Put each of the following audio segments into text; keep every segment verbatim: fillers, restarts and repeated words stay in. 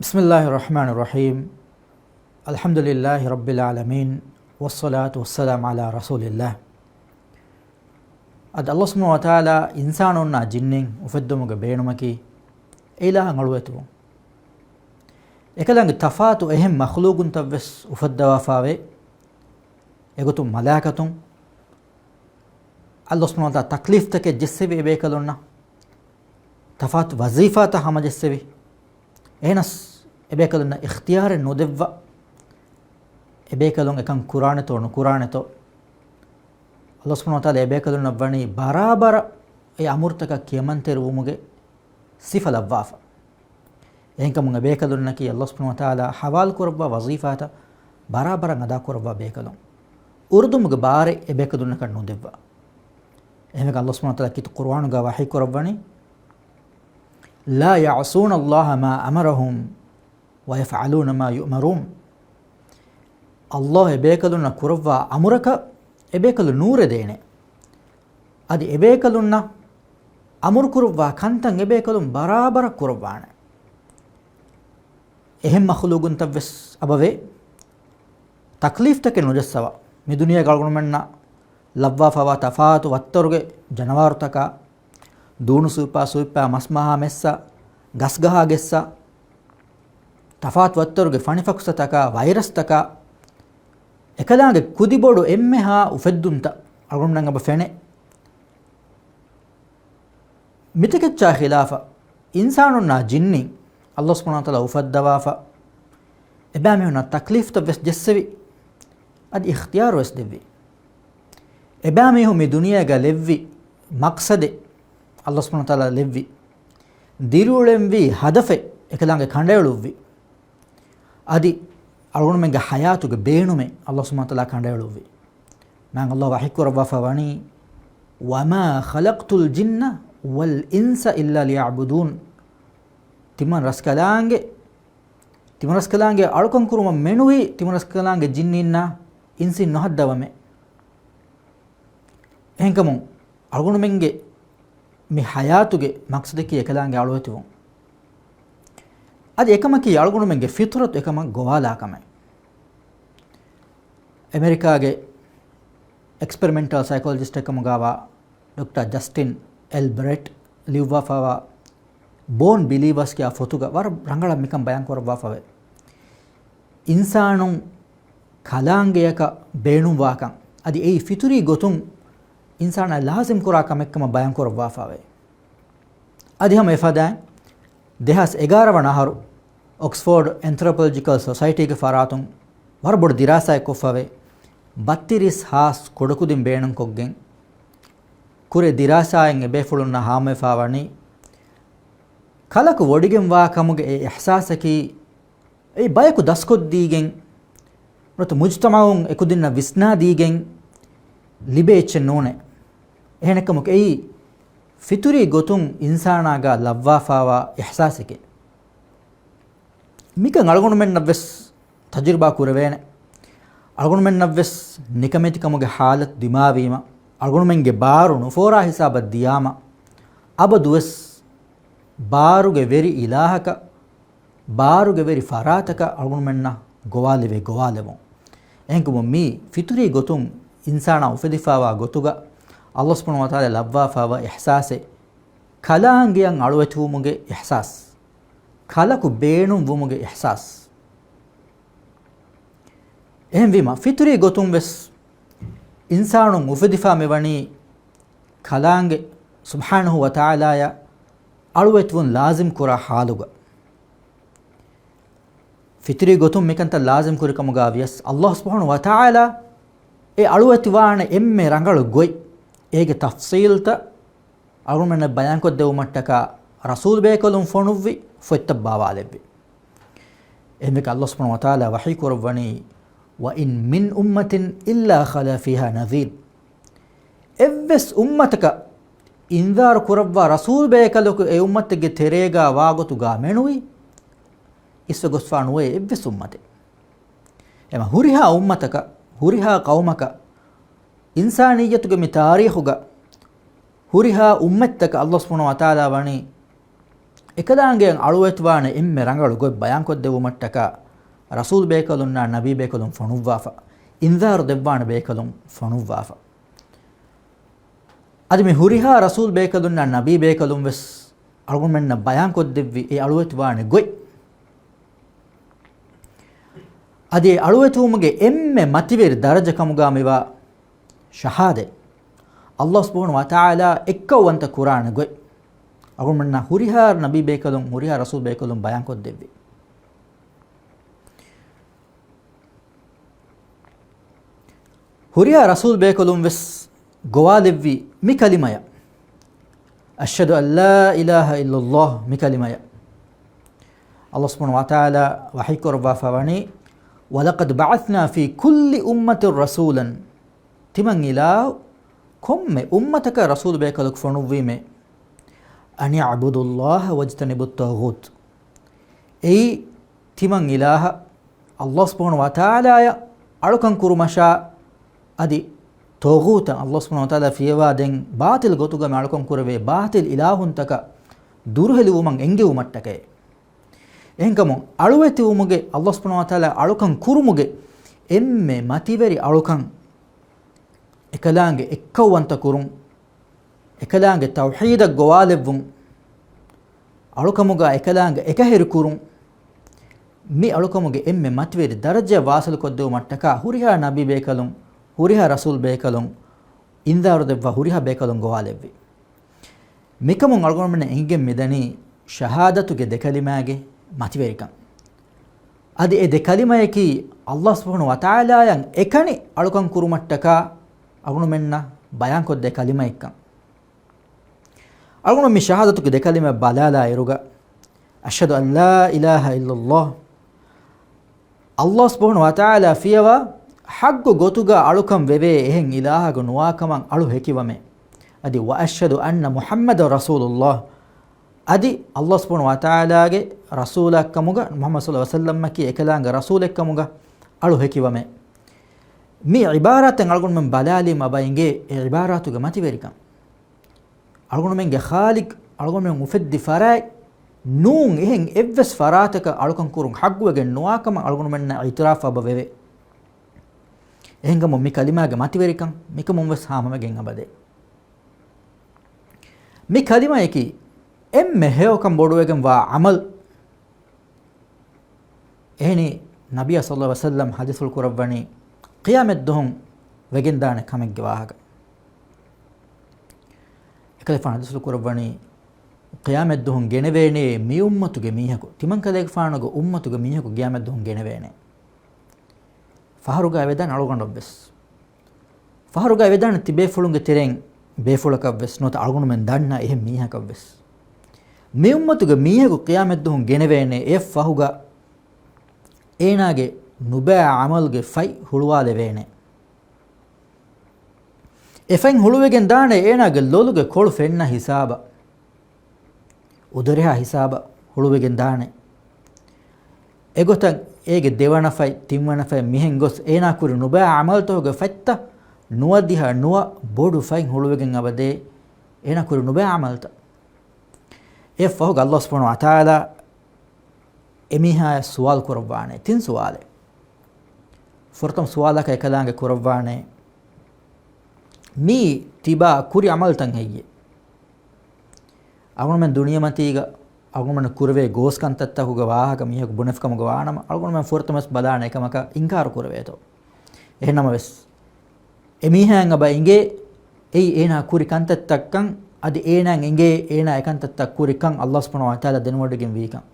بسم الله الرحمن الرحيم. الحمد لله رب العالمين. والصلاة والسلام على رسول الله. އަދި ﷲ ސުބްޙާނަހޫ ވަތަޢާލާ އިންސާނުންނާ ޖިންނިން އުފެއްދުމުގެ ބޭނުމަކީ އެ އިލާހަށް އަޅުވެތިވުން. އެކަލާނގެ ތަފާތު އެހެން މަޚްލޫގުންތައް ވެސް އުފައްދަވާފާވޭ. އެގޮތުން މަލާއިކަތުން ﷲ ސުބްޙާނަހޫ ވަތަޢާލާ ތަކްލީފްތަކެއް ޖެއްސެވި އެބޭކަލުންނަށް، ތަފާތު ވަޒީފާތައް ހަމަޖެއްސެވި. އެހެނަސް އެބޭކަލުންނަށް އިޚްތިޔާރެއް ނުދެއްވާ، އެބޭކަލުން އެކަން ކުރާނެތޯ ނުކުރާނެތޯ، ﷲ ސުބްޙާނަހޫ ވަތަޢާލާ އެބޭކަލުންނަށް ވަނީ ބަރާބަރަށް އެ އަމުރުތަކަށް ކިޔަމަންތެރިވުމުގެ ސިފަ ލައްވާފަ. އެހެންކަމުން އެބޭކަލުންނަކީ ﷲ ސުބްޙާނަހޫ ވަތަޢާލާ ޙަވާލުކުރައްވާ ވަޒީފާތައް ބަރާބަރަށް އަދާކުރައްވާ ބޭކަލުން. އުރުދުމުގެ ބާރެއް އެބޭކަލުންނަކަށް ނުދެއްވާ. އެހެންވެ ﷲ ސުބްޙާނަހޫ ވަތަޢާލާ ކީރިތި ޤުރުއާނުގަ ވަޙީ ކުރައްވަނީ، لا يعصون الله ما أمرهم ويفعلون ما يؤمرون. ﷲ އެބޭކަލުންނަށް ކުރައްވާ އަމުރަކަށް އެބޭކަލުން ނޫރެދޭނެ. އަދި އެބޭކަލުންނަށް އަމުރުކުރައްވާ ކަންތައް އެބޭކަލުން ބަރާބަރަށް ކުރައްވާނެ. އެހެން މަޚްލޫގުންތައް ވެސް އަބަވޭ، ތަކްލީފްތަކެއް ނުޖައްސަވާ، މި ދުނިޔޭގަ އަޅުގަނޑުމެންނަށް ލައްވާފައިވާ ތަފާތު ވައްތަރުގެ ޖަނަވާރުތަކާ، ދޫނު ސުވިއްޕާ ސުވިއްޕާ މަސްމަހާ މެއްސަ، ގަސްގަހާ ގެއްސަ، ތަފާތު ވައްތަރުގެ ފަނިފަކުސަތަކާ، ވައިރަސްތަކާ، އެކަލާނގެ ކުދިބޮޑު އެންމެހާ އުފެއްދުންތައް އަޅުގަނޑުމެން އެބަ ފެނޭ. މިތަކެއްޗާ ޚިލާފަށް އިންސާނުންނާ ޖިންނިން ﷲ ސުބްޙާނަހޫ ވަތަޢާލާ އުފައްދަވާފަ، އެބައިމީހުންނަށް ތަކްލީފްތައް ވެސް ޖެއްސެވި، އަދި އިޚްތިޔާރު ވެސް ދެއްވި. އެބައިމީހުން މި ދުނިޔޭގަ ލެއްވި މަޤްޞަދެއް، ﷲ ސުބްޙާނަހޫ ވަތަޢާލާ ލެއްވި. ދިރިއުޅެންވީ ހަދަފެއް އެކަލާނގެ ކަނޑައެޅުއްވި. އަދި އަޅުގަނޑުމެންގެ ޙަޔާތުގެ ބޭނުމެއް ﷲ ސުބްޙާނަހޫ ވަތަޢާލާ ކަނޑައެޅުއްވި. މާތް ﷲ ވަޙީ ކުރައްވާފަ ވަނީ، وما خلقت الجن والإنس إلا ليعبدون. ތިމަން ރަސްކަލާނގެ، ތިމަން ރަސްކަލާނގެ އަޅުކަން ކުރުމަށް މެނުވީ ތިމަން ރަސްކަލާނގެ ޖިންނީންނާ އިންސީން ނުހައްދަވަމޭ. އެހެންކަމުން އަޅުގަނޑުމެންގެ މި ޙަޔާތުގެ މަޤްޞަދަކީ އެކަލާނގެ އަޅުވެތިވުން. އަދި އެކަމަކީ އަޅުގަނޑުމެންގެ ފިޠުރަތު އެކަމަށް ގޮވާލާ ކަމެއް. އެމެރިކާގެ އެކްސްޕެރިމެންޓަލް ސައިކޮލޮޖިސްޓެއް ކަމުގައިވާ ޑޮކްޓަރ ޖަސްޓިން އެލް ބްރެޓް ލިޔުއްވާފައިވާ ބޯން ބިލީވާސް ކިޔާ ފޮތުގަ ވަރަށް ރަނގަޅަށް މިކަން ބަޔާން ކުރައްވާފަވޭ. އިންސާނުން ކަލާނގެއަކަށް ބޭނުންވާކަން އަދި އެއީ ފިޠުރީ ގޮތުން އިންސާނާ ލާޒިމް ކުރާ ކަމެއްކަމަށް ބަޔާން ކުރައްވާފަވޭ. އަދި ހަމަ އެފަދައިން ދެހާސް އެގާރަ ވަނަ އަހަރު އޮކްސްފޯޑް އެންތްރޮޕޮލޮޖިކަލް ސޮސައިޓީގެ ފަރާތުން ވަރަށް ބޮޑު ދިރާސާއެއް ކޮށްފަވޭ. ބައްތިރީސް ހާސް ކުޑަކުދިން ބޭނުންކޮށްގެން ކުރެ ދިރާސާއިން އެބޭފުޅުންނަށް ހާމަވެފަ ވަނީ، ކަލަކު ވޮޑިގެންވާ ކަމުގެ އެ އިޙްސާސަކީ އެއީ ބަޔަކު ދަސްކޮށްދީގެން ނުވަތަ މުޖްތަމަޢުން އެކުދިންނަށް ވިސްނާދީގެން ލިބޭ އެއްޗެއް ނޫނޭ. އެހެނެއްކަމަކު އެއީ ފިޠުރީ ގޮތުން އިންސާނާގަ ލައްވާފައިވާ އިޙްސާސެކޭ. މިކަން އަޅުގަނޑުމެންނަށްވެސް ތަޖުރިބާ ކުރެވޭނެ. އަޅުގަނޑުމެންނަށްވެސް ނިކަމެތިކަމުގެ ޙާލަތު ދިމާވީމަ، އަޅުގަނޑުމެންގެ ބާރު ނުފޯރާ ހިސާބަށް ދިޔާމަ، އަބަދުވެސް ބާރުގެ ވެރި އިލާހަކަށް، ބާރުގެ ވެރި ފަރާތަކަށް އަޅުގަނޑުމެންނަށް ގޮވާލެވޭ ގޮވާލެވުން. އެހެންކަމުން މީ ފިޠުރީ ގޮތުން އިންސާނާ އުފެދިފައިވާ ގޮތުގަ ﷲ ސުބްޙާނަހޫ ވަތަޢާލާ ލައްވާފައިވާ އިޙްސާސެއް، ކަލާނގެއަށް އަޅުވެތިވުމުގެ އިޙްސާސް، ކަލަކު ބޭނުންވުމުގެ އިޙްސާސް. އެހެންވީމަ، ފިޠުރީ ގޮތުން ވެސް އިންސާނުން އުފެދިފާ މިވަނީ ކަލާނގެ ސުބްޙާނަހޫ ވަތަޢާލާއަށް އަޅުވެތިވުން ލާޒިމް ކުރާ ޙާލުގަ. ފިޠުރީ ގޮތުން މިކަންތައް ލާޒިމް ކުރިކަމުގަ ވިޔަސް، ﷲ ސުބްޙާނަހޫ ވަތަޢާލާ އެ އަޅުވެތިވާނެ އެންމެ ރަނގަޅު ގޮތް، އޭގެ ތަފްޞީލްތައް އަޅުގަނޑުމެންނަށް ބަޔާންކޮށްދެވުމަށްޓަކާ ރަސޫލުބޭކަލުން ފޮނުއްވި ފޮތްތައް ބާވާލެއްވި. އެހެންވެ ﷲ ސުބްޙާނަހޫ ވަތަޢާލާ ވަޙީ ކުރައްވަނީ، وإن من أمة إلا خلا فيها نذير. އެއްވެސް އުއްމަތަކަށް އިންޒާރު ކުރައްވާ ރަސޫލުބޭކަލަކު އެ އުއްމަތެއްގެ ތެރޭގަ ވާގޮތުގަ މެނުވީ، އިސްވެ ގޮސްފާ ނުވޭ އެއްވެސް އުއްމަތެއް. އެމަ ހުރިހާ އުއްމަތަކަށް، ހުރިހާ ޤައުމަކަށް، އިންސާނިއްޔަތުގެ މި ތާރީޚުގަ ހުރިހާ އުއްމަތްތަކަށް ﷲ ސުބްޙާނަހޫ ވަތަޢާލާ ވަނީ އެކަލާނގެއަށް އަޅުވެތިވާނެ އެންމެ ރަނގަޅު ގޮތް ބަޔާންކޮށްދެއްވުމަށްޓަކާ، ރަސޫލް ބޭކަލުންނާ ނަބީ ބޭކަލުން ފޮނުއްވާފަ، އިންޒާރު ދެއްވާނެ ބޭކަލުން ފޮނުއްވާފަ. އަދި މި ހުރިހާ ރަސޫލް ބޭކަލުންނާ ނަބީ ބޭކަލުން ވެސް އަޅުގަނޑުމެންނަށް ބަޔާންކޮށްދެއްވި އެ އަޅުވެތިވާނެ ގޮތް. އަދި އެ އަޅުވެތިވުމުގެ އެންމެ މަތިވެރި ދަރަޖަ ކަމުގާ މިވާ ޝަހާދަތް، ﷲ ސުބްޙާނަހޫ ވަތަޢާލާ އެއްކައުވަންތަ ކުރާނެ ގޮތް. އަޅުގަނޑުމެންނަށް ހުރިހާ ނަބީ ބޭކަލުން، ހުރިހާ ރަސޫލް ބޭކަލުން ބަޔާންކޮށްދެއްވި. ހުރިހާ ރަސޫލް ބޭކަލުން ވެސް ގޮވާލެއްވި މި ކަލިމަޔަށް، "أشهد أن لا إله إلا الله" މި ކަލިމަޔަށް. ﷲ ސުބްޙާނަހޫ ވަތަޢާލާ ވަޙީ ކުރައްވާފަ ވަނީ، "ولقد بعثنا في كل أمة رسولا" ތިމަން އިލާހު ކޮންމެ އުއްމަތަކަށް ރަސޫލު ބޭކަލަކު ފޮނުއްވީމޭ. "أن اعبدوا الله واجتنبوا الطاغوت" އެއީ ތިމަން އިލާހަށް ﷲ ސުބްޙާނަހޫ ވަތަޢާލާޔަށް އަޅުކަން ކުރުމަށާ، އަދި ޠާޣޫތަށް، ﷲ ސުބްޙާނަހޫ ވަތަޢާލާ ފިޔަވާދޭން ބާޠިލް ގޮތުގަ މި އަޅުކަން ކުރެވޭ ބާޠިލް އިލާހުންތަކަށް ދުރުހެލިވުމަށް އެންގެވުމަށްޓަކައި. އެހެންކަމުން، އަޅުވެތިވުމުގެ، ﷲ ސުބްޙާނަހޫ ވަތަޢާލާ އަޅުކަން ކުރުމުގެ އެންމެ މަތިވެރި އަޅުކަން، އެކަލާނގެ އެއްކައުވަންތަ ކުރުން، އެކަލާނގެ ތައުޙީދަށް ގޮވާލެއްވުން، އަޅުކަމުގާ އެކަލާނގެ އެކަހެރި ކުރުން، މި އަޅުކަމުގެ އެންމެ މަތިވެރި ދަރަޖައަށް ވާސިލު ކޮށްދެވުމަށްޓަކާ، ހުރިހާ ނަބީ ބޭކަލުން، ހުރިހާ ރަސޫލް ބޭކަލުން އިންޒާރު ދެއްވާ ހުރިހާ ބޭކަލުން ގޮވާލެއްވި. މިކަމުން އަޅުގަނޑުމެންނަށް އެނގިގެން މިދަނީ ޝަހާދަތުގެ ދެ ކަލިމާގެ މަތިވެރިކަން. އަދި އެ ދެ ކަލިމަޔަކީ ﷲ ސުބްޙާނަހޫ ވަތަޢާލާޔަށް އެކަނި އަޅުކަން ކުރުމަށްޓަކާ އަޅުގަނޑުމެންނަށް ބަޔާންކޮށްދޭ ކަލިމައެއްކަން. އަޅުގަނޑު މި ޝަހާދަތުގެ ދެ ކަލިމަ ބަލާލާ އިރުގަ، "أشهد أن لا إله إلا الله" ﷲ ސުބްޙާނަހޫ ވަތަޢާލާ ފިޔަވާ ޙައްޤު ގޮތުގަ އަޅުކަން ވެވޭ އެހެން އިލާހަކު ނުވާކަމަށް އަޅު ހެކިވަމޭ. އަދި، "وأشهد أن محمدا رسول الله" އަދި ﷲ ސުބްޙާނަހޫ ވަތަޢާލާގެ ރަސޫލާއެއްކަމުގަ، މުޙައްމަދު ޞައްލަﷲ ޢަލައިހި ވަސައްލަމަކީ އެކަލާނގެ ރަސޫލެއްކަމުގަ އަޅު ހެކިވަމޭ. މި ޢިބާރާތެއް އަޅުގަނޑުމެން ބަލާލީމަ އެބަ އެނގޭ އެ ޢިބާރާތުގެ މަތިވެރިކަން. އަޅުގަނޑުމެންގެ ޚާލިޤު، އަޅުގަނޑުމެން އުފެއްދި ފަރާތް ނޫން އެހެން އެއްވެސް ފަރާތަކަށް އަޅުކަން ކުރުން ޙައްޤުވެގެން ނުވާކަމަށް އަޅުގަނޑުމެންނަށް އިޢުތިރާފު އެބަ ވެވޭ. އެހެންކަމުން މި ކަލިމާގެ މަތިވެރިކަން މިކަމުން ވެސް ހާމަވެގެން އެބަދޭ. މި ކަލިމަޔަކީ އެންމެ ހެޔޮކަން ބޮޑުވެގެންވާ ޢަމަލު. އެހެނީ، ނަބިއްޔާ ޞައްލަﷲ ޢަލައިހި ވަސައްލަމަ ޙަދީޘްފުޅު ކުރައްވަނީ، ޤިޔާމަތްދުވަހުން ވެގެންދާނެ ކަމެއްގެ ވާހަކަ. އެކަލޭގެފާނު ޙަދީޘްފުޅު ކުރައްވަނީ، ޤިޔާމަތްދުވަހުން ގެނެވޭނޭ މި އުއްމަތުގެ މީހަކު، ތިމަންކަލޭގެފާނުގެ އުއްމަތުގެ މީހަކު ޤިޔާމަތްދުވަހުން ގެނެވޭނެ. ފަހަރުގަ ވެދާނެ އަޅުގަނޑަށްވެސް. ފަހަރުގައި ވެދާނެ ތިބޭފުޅުންގެ ތެރެއިން ބޭފުޅަކަށްވެސް ނުވަތަ އަޅުގަނޑުމެން ދަންނަ އެހެން މީހަކަށްވެސް. މި އުއްމަތުގެ މީހަކު ޤިޔާމަތްދުވަހުން ގެނެވޭނެ އެއަށްފަހުގަ އޭނާގެ ނުބައި ޢަމަލުގެ ފަތް ހުޅުވާލެވޭނެ. އެ ފަތް ހުޅުވިގެން ދާނެ އޭނާގެ ލޮލުގެ ކޮޅު ފެންނަ ހިސާބަށް. އުދަރެހާ ހިސާބަށް ހުޅުވިގެން ދާނެ. އެގޮތަށް އޭގެ ދެވަނަ ފަތް، ތިންވަނަ ފަތް މިހެން ގޮސް އޭނާ ކުރި ނުބައި ޢަމަލުތަކުގެ ފަތްތައް ނުވަދިހަ ނުވަ ބޮޑު ފަތް ހުޅުވިގެން އެބަދޭ އޭނާ ކުރި ނުބައި ޢަމަލުތައް. އެއަށްފަހުގަ ﷲ ސުބްޙާނަހޫ ވަތަޢާލާ އެމީހާޔަށް ސުވާލު ކުރައްވާނެ ތިން ސުވާލެއް. ފުރަތަމަ ސުވާލަކަށް އެކަލާނގެ ކުރައްވާނެ، މީ ތިބާ ކުރި ޢަމަލުތައް ހެއްޔޭ؟ އަޅުގަނޑުމެން ދުނިޔެމަތީގަ އަޅުގަނޑުމެން ކުރެވޭ ގޯސް ކަންތައްތަކުގެ ވާހަކަ މީހަކު ބުނެފިކަމުގަ ވާނަމަ، އަޅުގަނޑުމެން ފުރަތަމަވެސް ބަލާނެ އެކަމަކަށް އިންކާރު ކުރެވޭތޯ. އެހެންނަމަވެސް، އެމީހާއަށް އެބަ އިނގޭ، އެއީ އޭނާ ކުރި ކަންތައްތައްކަން، އަދި އޭނާއަށް އިނގޭ އޭނާ އެކަންތައްތައް ކުރިކަން ﷲ ސުބްޙާނަހޫ ވަތަޢާލާ ދެނެވޮޑިގެން ވީކަން.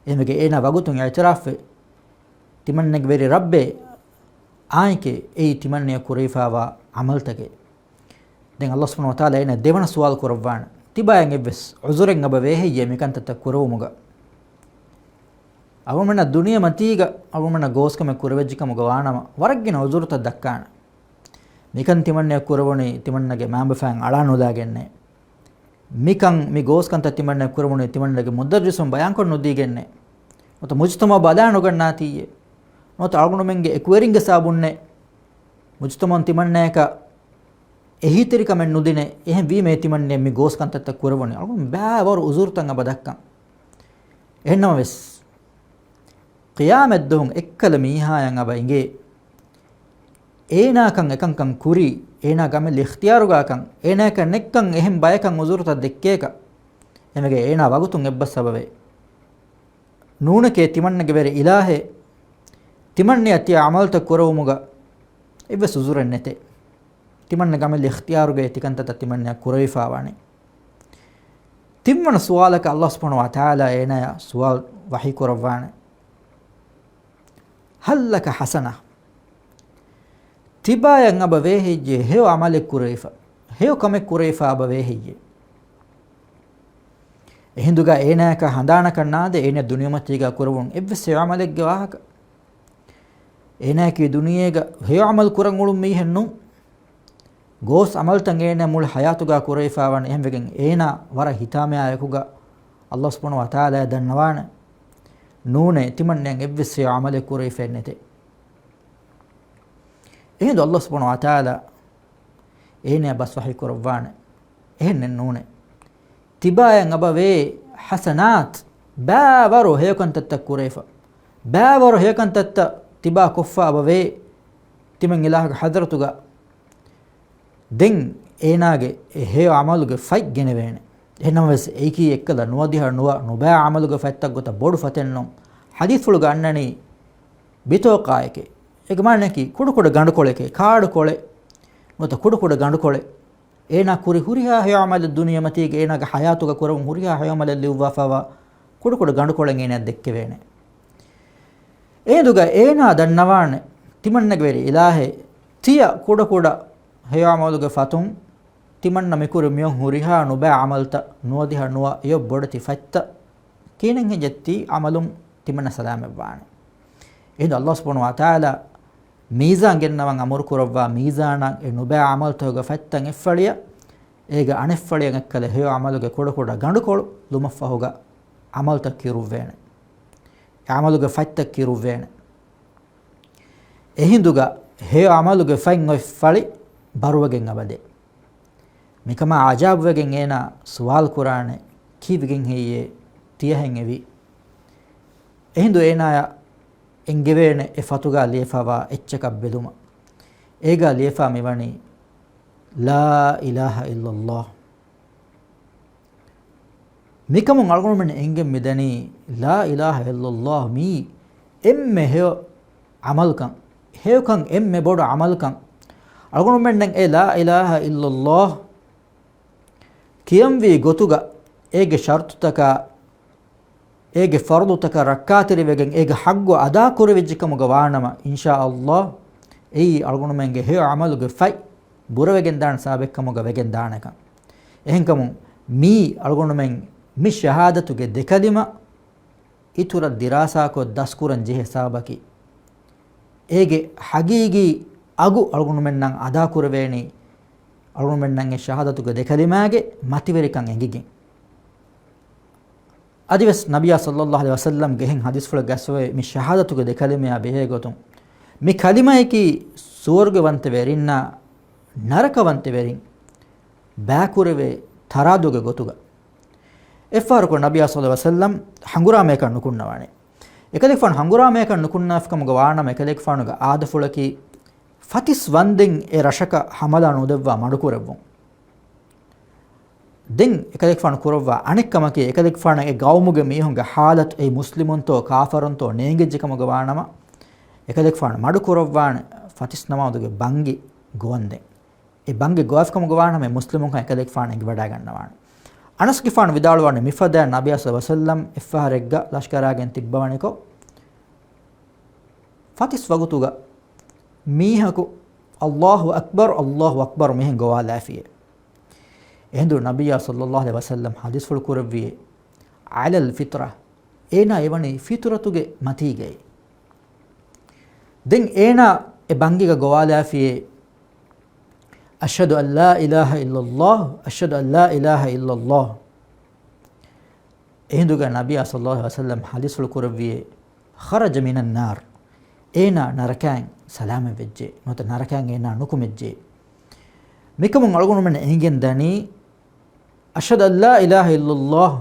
އެހެންވެގެން އޭނާ ވަގުތުން އިޢުތިރާފްވެ، ތިމަންނަގެ ވެރި ރައްބޭ، އާނއެކޭ އެއީ ތިމަންނަޔަށް ކުރެވިފައިވާ ޢަމަލުތަކެއް. ދެން ﷲ ސުބްޙާނަހޫ ވަތަޢާލާ އޭނާ ދެވަނަ ސުވާލު ކުރައްވާނެ، ތިބާއަށް އެއްވެސް ޢުޛުރެއް އެބަ ވޭ ހެއްޔޭ މިކަންތައްތައް ކުރެވުމުގަ؟ އަޅުގަނޑުމެންނަށް ދުނިޔެމަތީގަ އަޅުގަނޑުމެންނަށް ގޯސްކަމެއް ކުރެވިއްޖެ ކަމުގަ ވާނަމަ، ވަރަށް ގިނަ ޢުޛުރުތައް ދައްކާނެ. މިކަން ތިމަންނަޔަށް ކުރެވުނީ ތިމަންނަގެ މައިންބަފައިން އަޅާނުލާގެންނޭ. މިކަން، މި ގޯސްކަންތައް ތިމަންނަޔަށް ކުރެވުނީ ތިމަންނަގެ މުދައްރިސުން ބަޔާންކޮށް ނުދީގެންނޭ. ނުވަތަ މުޖުތަމަޢު ބަލާ ނުގަންނާތީއޭ. ނުވަތަ އަޅުގަނޑުމެންގެ އެކުވެރިންގެ ސަބަބުންނޭ. މުޖުތަމަޢުން ތިމަންނަޔަކަށް އެހީތެރިކަމެއް ނުދިނޭ، އެހެން ވީމޭ ތިމަންނަ މި ގޯސް ކަންތައްތައް ކުރެވުނީ. އަޅުގަނޑު ބައިވަރު ޢުޛުރުތައް އެބަ ދައްކަން. އެހެންނަމަވެސް، ޤިޔާމަތްދުވަހު އެއްކަލަ މީހާޔަށް އަބަ އިނގޭ، އޭނާކަން އެކަންކަން ކުރީ، އޭނާ ގަމެއް އިޚްތިޔާރުގާކަން، އޭނާއަކަށް ނެއްކަން އެހެން ބަޔަކަށް އުޒުރުތައް ދެއްކޭކަށް، އެމެގެ އޭނާ ވަގުތުން އެއްބަސް އަބަވޭ. ނޫނެކޭ ތިމަންނަގެ ވެރި އިލާހޭ، ތިމަންނަޔަށް ތިޔަ ޢަމަލުތައް ކުރެވުމުގަ އެއްވެސް އުޒުރެއް ނެތޭ. ތިމަންނަ ގަމެއް އިޚްތިޔާރުގައި ތިކަންތައްތައް ތިމަންނަޔަށް ކުރެވިފާވާނެ. ތިންވަނަ ސުވާލަކަށް ﷲ ސުބްޙާނަހޫ ވަތަޢާލާ އޭނާޔަށް ސުވާލު ވަޙީ ކުރައްވާނެ. ހައްލަކަ ޙަސަނަ. ތިބާޔަށް އަބަ ވޭ ހެއްޔޭ ހެޔޮ ޢަމަލެއް ކުރެވިފަ، ހެޔޮ ކަމެއް ކުރެވިފަ އަބަ ވޭ ހެއްޔޭ؟ އެހިނދުގަ އޭނާޔަކަށް ހަނދާނަކަށް ނާދޭ އޭނަ ދުނިޔެމަތީގަ ކުރެވުނު އެއްވެސް ހެޔޮ ޢަމަލެއްގެ ވާހަކަ. އޭނާޔަކީ ދުނިޔޭގަ ހެޔޮ ޢަމަލު ކުރަން އުޅުނު މީހެއް ނޫން. ގޯސް ޢަމަލުތައް އޭނާ މުޅި ޙަޔާތުގަ ކުރެވިފަވާނެ. އެހެންވެގެން އޭނާ ވަރަށް ހިތާމަޔާއެކުގަ ﷲ ސުބްޙާނަހޫ ވަތަޢާލާ ދަންނަވާނެ. ނޫނޭ، ތިމަންނަޔަށް އެއްވެސް ހެޔޮ ޢަމަލެއް ކުރެވިފައެއް ނެތޭ. އެހިނދު ﷲ ސުބްޙާނަހޫ ވަތަޢާލާ އޭނާ ބަސް ވަޙީ ކުރައްވާނެ. އެހެންނެއް ނޫނޭ. ތިބާޔަށް އަބަ ވޭ ޙަސަނާތް، ބައިވަރު ހެޔޮކަންތައްތައް ކުރެވިފަ. ބައިވަރު ހެޔޮކަންތައްތައް ތިބާ ކޮށްފަ އަބަ ވޭ. ތިމަން އިލާހުގެ ޙަޟްރަތުގަ ދެން އޭނާގެ އެ ހެޔޮ ޢަމަލުގެ ފަތް ގެނެވޭނެ. އެހެންނަމަވެސް، އެއީކީ އެއްކަލަ ނުވަދިހަ ނުވަ ނުބައި ޢަމަލުގެ ފަތްތައް ގޮތަށް ބޮޑު ފަތެއް ނޫން. ޙަދީޘްފުޅުގަ އަންނަނީ ބިތޯޤާއެކޭ. އޭގެ މާނައަކީ ކުޑަކުޑަ ގަނޑުކޮޅެކޭ، ކާޑުކޮޅެއް ނުވަތަ ކުޑަކުޑަ ގަނޑުކޮޅެއް. އޭނާ ކުރި ހުރިހާ ހެޔޮ ޢަމަލެއް، ދުނިޔެމަތީގެ އޭނާގެ ޙަޔާތުގަ ކުރެވުނު ހުރިހާ ހެޔޮ ޢަމަލެއް ލިޔުއްވާފައިވާ ކުޑަކުޑަ ގަނޑުކޮޅެއް އޭނާ ދެއްކެވޭނެ. އޭދުގަ އޭނާ ދަންނަވާނެ، ތިމަންނަގެ ވެރި އިލާހޭ، ތިޔަ ކުޑަކުޑަ ހެޔޮ ޢަމަލުގެ ފަތުން ތިމަންނަ މިކުރި މިއޮން ހުރިހާ ނުބައި ޢަމަލުތައް، ނުވަދިހަ ނުވަ އެޔޮ ބޮޑެތި ފަތްތައް ކިހިނެއް ހެއްޔެތީ ޢަމަލުން ތިމަންނަ ސަލާމަތްވާނެ. އެހިނދު ﷲ ސުބްޙާނަހޫ ވަތަޢާލާ މީޒާން ގެންނަވަން އަމުރު ކުރައްވާ މީޒާނަށް އެ ނުބައި ޢަމަލުތަކުގެ ފަތްތައް އެއްފަޅިއަށް، އޭގެ އަނެއްފަޅިއަށް އެއްކަލަ ހެޔޮ ޢަމަލުގެ ކުޑަކުޑަ ގަނޑުކޮޅު ލުމަށްފަހުގަ ޢަމަލުތައް ކިރުއްވޭނެ. ޢަމަލުގެ ފަތްތައް ކިރުއްވޭނެ. އެހިނދުގަ ހެޔޮ ޢަމަލުގެ ފަތް އޮތް ފަޅި ބަރުވެގެން އަބަދޭ. މިކަމާ ޢަޖާބުވެގެން އޭނާ ސުވާލު ކުރާނެ، ކީއްވެގެން ހެއްޔޭ ތިޔަހެން އެވީ؟ އެހިނދު އޭނާޔަށް އެންގެވޭނެ އެ ފަތުގާ ލިޔެފަވާ އެއްޗަކަށް ބެލުމަށް. އޭގާ ލިޔެފާ މިވަނީ، لا إله إلا الله. މިކަމުން އަޅުގަނޑުމެން އެނގެން މިދަނީ، لا إله إلا الله މީ އެންމެ ހެޔޮ ޢަމަލުކަން، ހެޔޮކަން އެންމެ ބޮޑު ޢަމަލުކަން. އަޅުގަނޑުމެންނަށް އެ لا إله إلا الله ކިޔަންވީ ގޮތުގަ އޭގެ ޝަރުޠުތަކާ، އޭގެ ފަރުޟުތަކަށް ރައްކާތެރިވެގެން އޭގެ ޙައްޤު އަދާކުރެވިއްޖެކަމުގަ ވާނަމަ، އިންޝާﷲ އެއީ އަޅުގަނޑުމެންގެ ހެޔޮ ޢަމަލުގެ ފަތް ބުރަވެގެންދާނެ ސަބަބެއްކަމުގަ ވެގެންދާނެކަން. އެހެންކަމުން މީ އަޅުގަނޑުމެން މި ޝަހާދަތުގެ ދެކަލިމަ އިތުރަށް ދިރާސާކޮށް ދަސްކުރަން ޖެހޭ ސަބަބަކީ، އޭގެ ޙަޤީޤީ އަގު އަޅުގަނޑުމެންނަށް އަދާކުރެވޭނީ، އަޅުގަނޑުމެންނަށް އެ ޝަހާދަތުގެ ދެކަލިމާގެ މަތިވެރިކަން އެނގިގެން. އަދިވެސް ނަބިއްޔާ ޞައްލައްލާހު ޢަލައިހި ވަސައްލަމް ގެހެން ޙަދީޘްފުޅެއް ގަސްވެ މި ޝަހާދަތުގެ ދެކަލިމަޔާ ބެހޭ ގޮތުން، މި ކަލިމަޔަކީ ސުވަރުގެވަންތަވެރިންނާ ނަރަކަވަންތަވެރިން ބައިކުރެވޭ ތަރާދުގެ ގޮތުގަ. އެއްފަހަރަކު ނަބިއްޔާ ޞައްލައްލާހު ޢަލައިހި ވަސައްލަމް ހަނގުރާމަޔަކަށް ނުކުންނަވާނެ. އެކަލޭގެފާނު ހަނގުރާމަޔަކަށް ނުކުންނާފިކަމުގަ ވާނަމަ، އެކަލޭގެފާނުގެ އާދަފުޅަކީ ފަތިސް ވަންދެން އެ ރަށަކަށް ޙަމަލާ ނުދެއްވާ މަޑުކުރެއްވުން. ދެން އެކަލޭގެފާނު ކުރައްވާ އަނެއްކަމަކީ، އެކަލޭގެފާނަށް އެ ގައުމުގެ މީހުންގެ ޙާލަތު އެއީ މުސްލިމުންތޯ ކާފަރުންތޯ ނޭނގެއްޖެކަމުގަ ވާނަމަ، އެކަލޭގެފާނު މަޑުކުރައްވާނެ ފަތިސް ނަމާދުގެ ބަންގި ގޮވަންދެން. އެ ބަންގި ގޮވާފިކަމުގަ ވާނަމަ، އެ މުސްލިމުންކަން އެކަލޭގެފާނަށް އެނގިވަޑައިގަންނަވާނެ. އަނަސްގެފާނު ވިދާޅުވާނެ، މިފަދައިން ނަބިއްޔާ ޞައްލައްލާހު ޢަލައިހި ވަސައްލަމް އެއްފަހަރެއްގަ ލަޝްކަރާގެން ތިއްބަވަނިކޮށް، ފަތިސް ވަގުތުގަ މީހަކު، ﷲ އަކްބަރު، ﷲ އަކްބަރު މިހެން ގޮވާލާފިއޭ. އެހިނދު ނަބިއްޔާ ޞައްލައްލާހު ޢަލައިހި ވަސައްލަމް ޙަދީޘްފުޅު ކުރެއްވިއޭ، على الفطرة، އޭނާ އެވަނީ ފިޠުރަތުގެ މަތީގައި. ދެން އޭނާ އެ ބަންގިގަ ގޮވާލާފިއޭ، أشهد أن لا إله إلا الله، أشهد أن لا إله إلا الله. އެހިނދުގަ ނަބިއްޔާ ޞައްލައްލާހު ޢަލައިހި ވަސައްލަމް ޙަދީޘްފުޅު ކުރެއްވިއޭ، خرج من النار، އޭނާ ނަރަކައިން ސަލާމަތްވެއްޖެ، ނުވަތަ ނަރަކައިން އޭނާ ނުކުމެއްޖެ. މިކަމުން އަޅުގަނޑުމެން އެނގެން ދަނީ، أشهد أن لا إله إلا الله،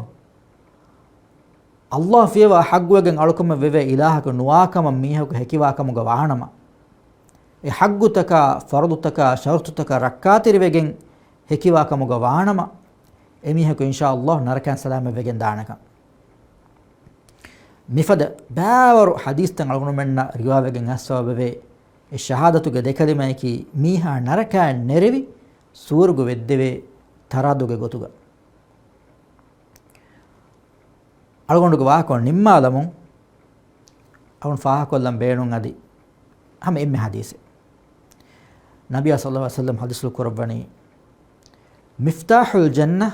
ﷲ ފިޔަވާ ޙައްޤުވެގެން އަޅުކަމެއް ވެވޭ އިލާހަކު ނުވާކަމަށް މީހަކު ހެކިވާކަމުގަ ވާނަމަ، އެ ޙައްޤުތަކާ، ފަރުޟުތަކާ، ޝަރުޠުތަކާ ރައްކާތެރިވެގެން ހެކިވާކަމުގަ ވާނަމަ، އެމީހަކު އިންޝާﷲ ނަރަކައިން ސަލާމަތްވެގެން ދާނެކަން. މިފަދަ ބާވަރު ޙަދީޘްތައް އަޅުގަނޑުމެންނަށް ރިވާވެގެން އައިސް ސަބަބެވޭ، އެ ޝަހާދަތުގެ ދެކަލިމަޔަކީ މީހާ ނަރަކައިން ނެރެވި ސުވަރުގެ ވެއްދެވޭ ތަރާދުގެ ގޮތުގަ. އަޅުގަނޑުގެ ވާހަކަ ނިންމާލަމުން އަޅުން ފާހަގަކޮށްލަން ބޭނުން އަދި ހަމަ އެންމެ ޙަދީޘެއް. ނަބިޔާ ޞައްލަﷲު ޢަލައިހި ވަސައްލަމަ ޙަދީޘްފުޅު ކުރައްވަނީ، މިފްތާޙުލް ޖަންނަ،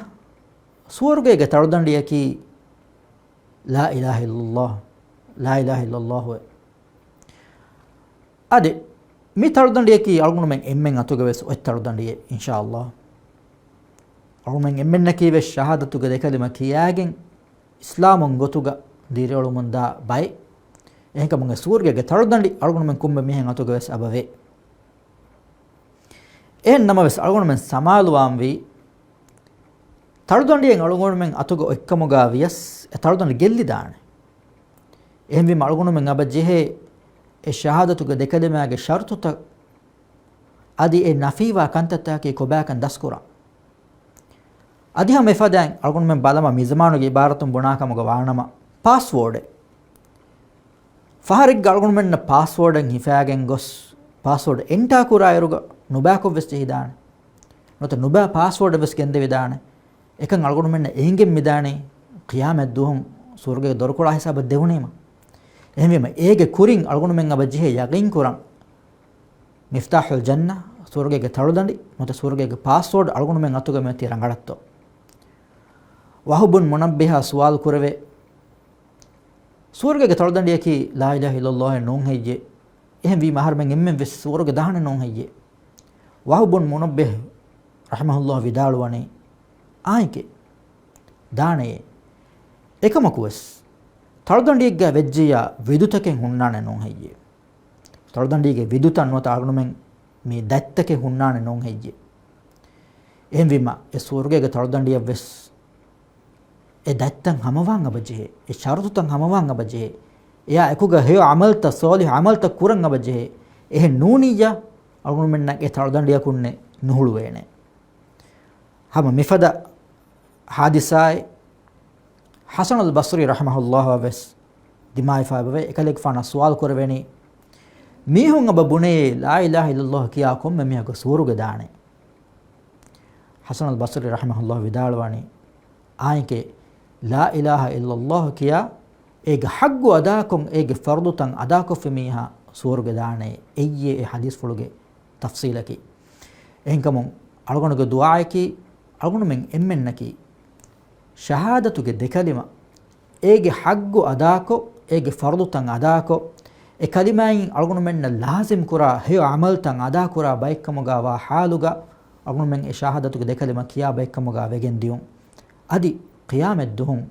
ސުވަރުގޭގެ ތަޅުދަނޑިއަކީ، ލާ އިލާހަ އިއްލަﷲ، ލާ އިލާހަ އިއްލަﷲ. އަދި މި ތަޅުދަނޑިއަކީ އަޅުގަނޑުމެން އެންމެން އަތުގަވެސް އޮތް ތަޅުދަނޑިއެއް، އިންޝާﷲ. އަޅުގަނޑުމެން އެންމެންނަކީވެސް ޝަހާދަތުގެ ދެކަލިމަ ކިޔާގެން އިސްލާމުން ގޮތުގަ ދިރިއުޅުމުންދާ ބައެއް. އެހެންކަމުން އެ ސުވަރުގޭގެ ތަޅުދަނޑި އަޅުގަނޑުމެން ކޮންމެ މީހެއް އަތުގަވެސް އަބަވޭ. އެހެން ނަމަވެސް އަޅުގަނޑުމެން ސަމާލުވާންވީ، ތަޅުދަނޑިއެއް އަޅުގަނޑުމެން އަތުގަ އޮތްކަމުގަ ވިޔަސް އެ ތަޅުދަނޑި ގެއްލިދާނެ. އެހެންވީމަ އަޅުގަނޑުމެން އަބަ ޖެހޭ އެ ޝަހާދަތުގެ ދެކަލިމާގެ ޝަރުޠުތައް އަދި އެ ނަފީވާ ކަންތައްތަކަކީ ކޮބާކަން ދަސްކުރަން. އަދި ހަމަ އެފަދައިން އަޅުގަނޑުމެން ބަލަމާ މިޒަމާނުގެ އިބާރާތުން ބުނާކަމުގަ ވާނަމަ، ޕާސްވޯޑެއް. ފަހަރެއްގަ އަޅުގަނޑުމެންނަށް ޕާސްވޯޑެއް ހިފާގެން ގޮސް، ޕާސްވޯޑް އެންޓާ ކުރާއިރުގަ ނުބައިކޮށްވެސް ޖެހިދާނެ. ނުވަތަ ނުބައި ޕާސްވޯޑެއް ވެސް ގެންދެވިދާނެ. އެކަން އަޅުގަނޑުމެންނަށް އެނގެން މިދާނީ، ޤިޔާމަތް ދުވަހު ސުވަރުގޭގެ ދޮރުކޮޅާ ހިސާބަށް ދެވުނީމަ. އެހެންވީމަ، އޭގެ ކުރިން އަޅުގަނޑުމެން އަބަ ޖެހޭ ޔަޤީންކުރަން، މިފްތާޙުލް ޖަންނަ، ސުވަރުގޭގެ ތަޅުދަނޑި، ނުވަތަ ސުވަރުގޭގެ ޕާސްވޯޑް އަޅުގަނޑުމެން އަތުގަ މިއޮތީ ރަނގަޅަށްތޯ؟ ވަހުބުން މުނައްބިހާ ސުވާލު ކުރެވޭ، ސުވަރުގޭގެ ތަޅުދަނޑިއަކީ ލާ އިލާހަ އިއްލަﷲ ނޫން ހެއްޔޭ؟ އެހެންވީމަ އަހަރުމެން އެންމެން ވެސް ސުވަރުގެ ދާނެ ނޫން ހެއްޔޭ؟ ވަހުބުން މުނައްބިހް ރަޙިމަހުﷲ ވިދާޅުވަނީ، އާނއެކޭ، ދާނެޔޭ. އެކަމަކުވެސް، ތަޅުދަނޑިއެއްގަ ވެއްޖިއްޔާ ވިދުތަކެއް ހުންނާނެ ނޫން ހެއްޔޭ؟ ތަޅުދަނޑީގެ ވިދުތައް ނުވަތަ އަޅުގަނޑުމެން މި ދަތްތަކެއް ހުންނާނެ ނޫން ހެއްޔޭ؟ އެހެންވީމަ، އެ ސުވަރުގޭގެ ތަޅުދަނޑިއަށް ވެސް އެ ދަތްތައް ހަމަވާން އަބަ ޖެހޭ، އެ ޝަރުޠުތައް ހަމަވާން އަބަ ޖެހޭ، އެއާ އެކުގަ ހެޔޮ ޢަމަލުތައް، ޞާލިޙު ޢަމަލުތައް ކުރަން އަބަ ޖެހޭ. އެހެން ނޫނިއްޔާ، އަޅުގަނޑުމެންނަށް އެ ތަޅުދަނޑިއަކުންނެއް ނުހުޅުވޭނެ. ހަމަ މިފަދަ ޙާދިސާއެއް ޙަސަނުލް ބަޞްރީ ރަޙިމަހުﷲ އަށް ވެސް ދިމާވެފަ އެބަވޭ. އެކަލޭގެފާނަށް ސުވާލު ކުރެވެނީ، މީހުން އަބަ ބުނެޔޭ ލާ އިލާހަ އިއްލަﷲ ކިޔާ ކޮންމެ މީހަކު ސުވަރުގެ ދާނެ؟ ޙަސަނުލް ބަޞްރީ ރަޙިމަހުﷲ ވިދާޅުވަނީ، އާނއެކޭ، ލާ އިލާހަ އިއްލަﷲ ކިޔާ، އޭގެ ޙައްޤު އަދާކޮށް، އޭގެ ފަރުޟުތައް އަދާކޮށްފި މީހާ ސުވަރުގެ ދާނެ. އެއީ އެ ޙަދީޘްފުޅުގެ ތަފްޞީލަކީ. އެހެންކަމުން އަޅުގަނޑުގެ ދުޢާއަކީ، އަޅުގަނޑުމެން އެންމެންނަކީ ޝަހާދަތުގެ ދެކަލިމަ އޭގެ ޙައްޤު އަދާކޮށް، އޭގެ ފަރުޟުތައް އަދާކޮށް، އެ ކަލިމާއިން އަޅުގަނޑުމެންނަށް ލާޒިމް ކުރާ ހެޔޮ ޢަމަލުތައް އަދާކުރާ ބައެއްކަމުގަ ވާ ޙާލުގަ، އަޅުގަނޑުމެން އެ ޝަހާދަތުގެ ދެކަލިމަ ކިޔާ ބައެއްކަމުގަ ވެގެން ދިޔުން. އަދި ޤިޔާމަތް ދުވަހު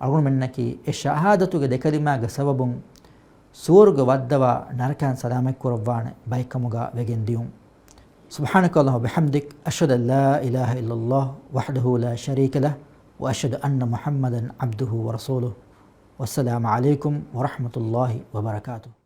އަޅުގަނޑުމެންނަކީ އެ ޝަހާދަތުގެ ދެކަލިމާގެ ސަބަބުން ސުވަރުގެ ވައްދަވާ ނަރަކައިން ސަލާމަތް ކުރައްވާނެ ބައެއްކަމުގަ ވެގެން ދިޔުން. سبحانك اللهم وبحمدك، أشهد أن لا إله إلا الله وحده لا شريك له، وأشهد أن محمدا عبده ورسوله. والسلام عليكم ورحمة الله وبركاته.